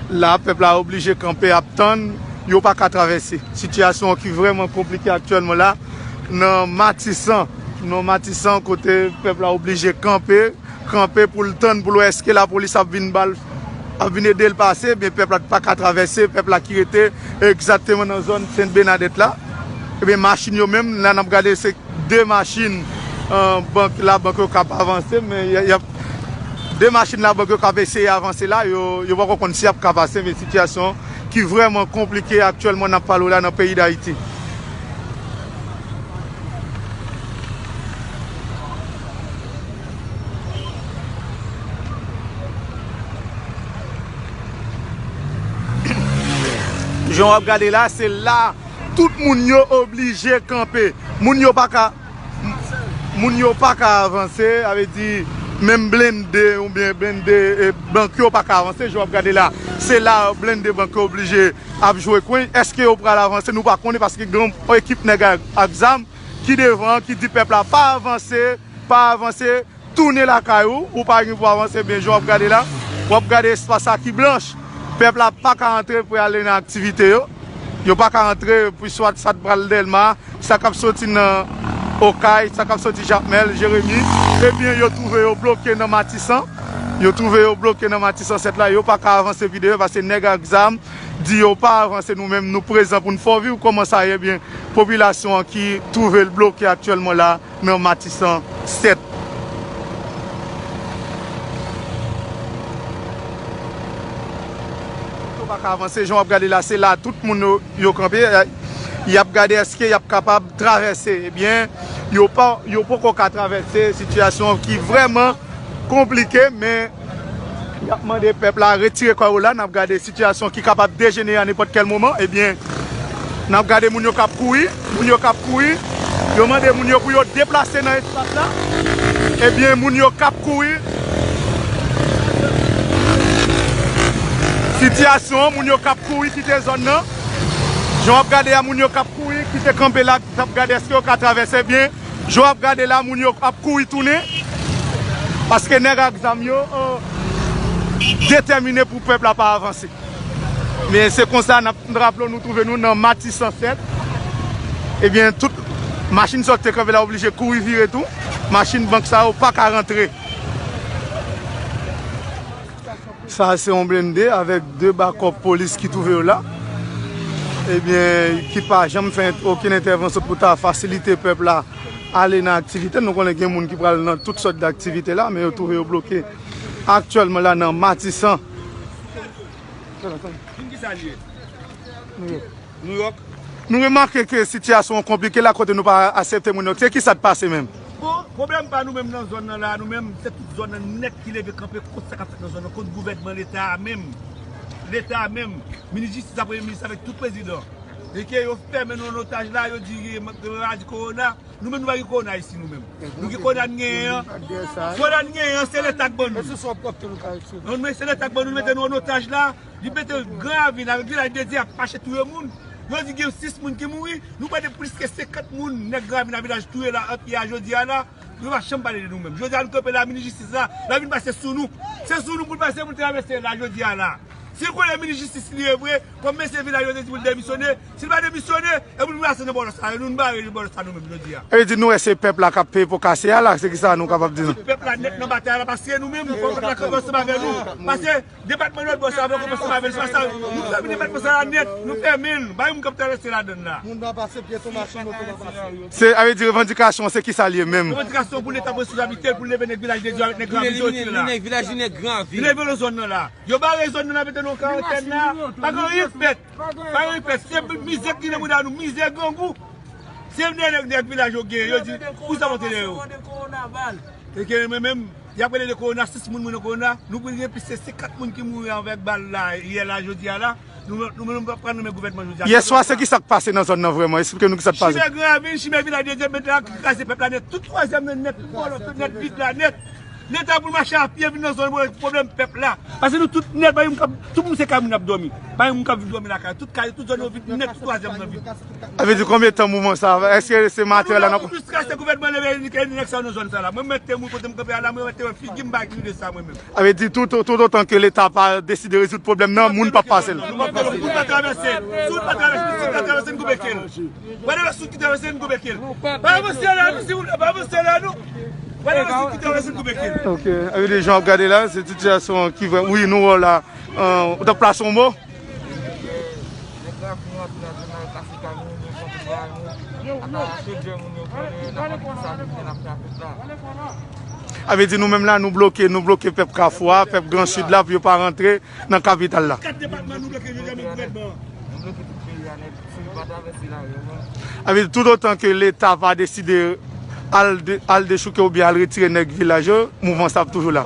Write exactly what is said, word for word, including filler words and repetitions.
La, pèp la oblije kanpe ap tann, yo pa ka travèse. Sitiyasyon ki vrèman konplike aktyèlman la, nan Matisan, nan Matisan kote pèp la oblije kanpe, kanpe pou l tann, pou l wè èske lapolis ap vin ba l, ap vin ede l pase, ebyen pèp la pa ka travèse, pèp la ki rete egzakteman nan zòn Sent Bènadèt la. Ebyen machin yo menm, la n ap gade se de machin, eh, bank la, bank yo k ap avanse, men y a, y a de machin la, bank yo k ap eseye avanse la, yo, yo poko konn si y ap ka pase, men sitiyasyon ki vrèman konplike aktyèlman n ap pale w la nan peyi Dayiti. Jan w ap gade la, se la tout moun yo oblije kanpe. Moun yo pa ka, moun yo pa ka avanse, sa vle di menm blende oubyen blende, eh, bank yo pa ka avanse. Jan w ap gade la, se la blende bank yo oblije ap jwe kwen. Èske yo pral avanse? Nou pa konnen paske gen yon ekip nèg ak, ak zam ki devan, ki di pèp la pa avanse, pa avanse, tounen lakay ou, ou pa gen pou avanse byen jan w ap gade la. W ap gade espas la ki blanch. Pèp la pa ka antre pou y ale nan aktivite yo. Yo pa ka antre pou swat sa t pral Dèlma, sa k ap soti nan Okay, sa k ap soti Jakmèl, Jeremi. Ebyen, yo twouve yo bloke nan Matisan. Yo twouve yo bloke nan Matisan sèt la, yo pa ka avanse pi deyò paske nèg ak zam di yo pa avanse, nou menm nou prezan pou n fè w viv kòman sa ye. Ebyen, popilasyon an ki twouve l bloke aktyèlman la nan Matisan sèt. Yo pa ka avanse, jan w ap gade la, se la tout moun yo, yo kanpe. Y ap gade èske y ap kapab travèse. Ebyen, yo pa, yo poko ka travèse, sitiyasyon ki vrèman konplike, men y ap mande pèp la retire kò yo la. N ap gade sitiyasyon ki kapab dejenere a nenpòt kèl moman. Ebyen, n ap gade moun yo k ap kouri, moun yo k ap kouri. Yo mande moun yo pou yo deplase nan espas la. Ebyen, moun yo k ap kouri. Sitiyasyon, moun yo k ap kouri kite zòn nan. Jan w ap gade a, moun yo k ap kouri kite kanpe la, k ap gade èske yo ka travèse byen. Jan w ap gade la, moun yo ap kouri tounen, paske nèg ak zam yo, eh, detèmine pou pèp la pa avanse. Men se konsa, n ap raple w, nou twouve nou nan Matisan sèt. Ebyen, tout machin sa yo ki te kanpe la oblije kouri vire tou. Machin bank sa yo pa ka rantre. Sa se yon blende avèk de bakòp polis ki twouve yo la. Ebyen, ki pa janm fè okenn entèvansyon pou ta fasilite pèp la ale nan aktivite. Nou konnen gen moun ki pral nan tout sòt daktivite la, men yo twouve yo bloke aktyèlman la nan Matisan. Moun ki sa l ye? Nouyòk. Nou remake ke sitiyasyon an konplike la kote nou pa aksepte moun yo. Se ki sa k pase menm? Bon, pwoblèm pa nou menm nan zòn nan la, nou menm, se tout zòn nan nèt ki leve kanpe kont sa k ap fèt nan zòn nan, kont gouvènman leta a menm. Leta a menm, minis jistis la, premye minis avèk tout prezidan. E ke yo fèmen nou an otaj la, yo di gen maladi kowona. Nou menm nou pa gen kowona isi nou menm. Nou gen kowona n genyen an. Kowona n genyen an, se leta k ban nou. Non, men se leta k ban nou, mete nou an otaj la. Li mete Gran Ravin avèk Vilaj de Dye ap mache touye moun. Yo di gen sis moun ki mouri. Nou pran de plis ke senkant moun nèg Gran Ravin ak Vilaj touye la, anpye a jodi a la. Yo pa janm pale de nou menm. Jodi a nou kanpe la, minis jistis la, l ap vin pase sou nou. Se sou nou pou l pase pou l travèse la jodi a la. Si l konnen minis jistis li ye vre, kòm mesye Vilaj yo te di pou l demisyone, si l pa demisyone, e pou l pase nan bòlòs la, e nou n bare bòlòs la nou menm jodi a. E di nou wè se pèp la k ap peye po kase a la, se ki sa nou kapab di nou? Pèp la nèt nan batay la, paske nou menm, fò pèp la kanpe ansanm avè nou. Paske depatman Nòdwès la, fò kanpe ansanm avè nou, se pa sa, nou fèmen depatman sa la nèt, nou fèmen l, bay moun k ap travèse ladann la. Moun pa pase, pyeton, machin, moto pa pase. Se, sa vle di revandikasyon, se ki sa l ye menm? Revandikasyon pou leta pran responsablite l, pou l leve nèg Vilaj de Dye avèk nèg Gran Ravin yo retire la. Nèg Vilaj, nèg Gran Ravin. Vin leve nan zòn nan la. Yo bare zòn nan, mete nou an karantèn la. Pa gen anyen k fèt. Pa gen anyen k fèt. Se mizè ki nan bouda nou, mizè, grangou. Se nèg, nèg Vilaj yo genyen, yo di, pou sa monte lè yo. E ke mwen menm, y ap rele de kowona, sis moun mouri nan kowona, nou pou gen plis se senkant moun ki mouri avèk bal la, yè la, jodi a la. Nou, nou, nou pa pran nan men gouvènman jodi a. Yè swa, se ki sa k pase nan zòn nan vrèman? Eksplike nou ki sa k pase. Chimè Gran Ravin, chimè Vilaj de Dye, mete la ki kraze pèp la nèt. Tout twazyèm nan nèt, tout bòlòs, tout nèt, vid la nèt. Leta pou l mache a pye vin nan zòn pwoblèm pèp la. Paske nou tout nèt, pa gen moun k ap, tout moun se kay moun ap dòmi. Pa gen moun k ap vin dòmi lakay. Tout kay, tout zòn yo vid nèt, tout twazyèm nan vid. Sa vle di konbyen tan mouvman sa? Èske se maten la nan... Jis kase gouvènman ameriken nèg sa yo nan zòn sa la. Mwen mete moun kote m kanpe a la, mwen mete figi m bay de sa mwen menm. Sa vle di tout, tout otan ke Leta pa deside rezoud pwoblèm nan, moun p ap pase l. Moun pa travèse. Si moun pa travèse, si moun pa travèse, n koupe ke l. Whatever sou ki travèse, n koupe ke l. Pa avanse la, nou, si moun pa avanse la, nou. Whatever sou ki travèse, n koupe ke l. Ok, sa vle di jan w ap gade la, se sitiyasyon ki vrè, wi, nou wè w la, euh, w t ap plase yon mo? Nèg la fin rantre nan zòn nan, yo plase kay moun yo, yo kontre bra yo, ap arache djòl moun yo, konnen n ap mande kisa nou gen n ap fè ak pèp la. Sa vle di nou menm la, nou bloke, nou bloke pèp Kafou a, pèp Gran Sid la, pou yo pa rantre nan kapital la. Kat depatman nou bloke, nou bloke tout peyi a nèt. Si nou pa travèse lari an, non. Sa vle di tout otan ke Leta pa deside al de-, al dechouke oubyen al retire nèg vilaj yo, mouvman sa ap toujou la.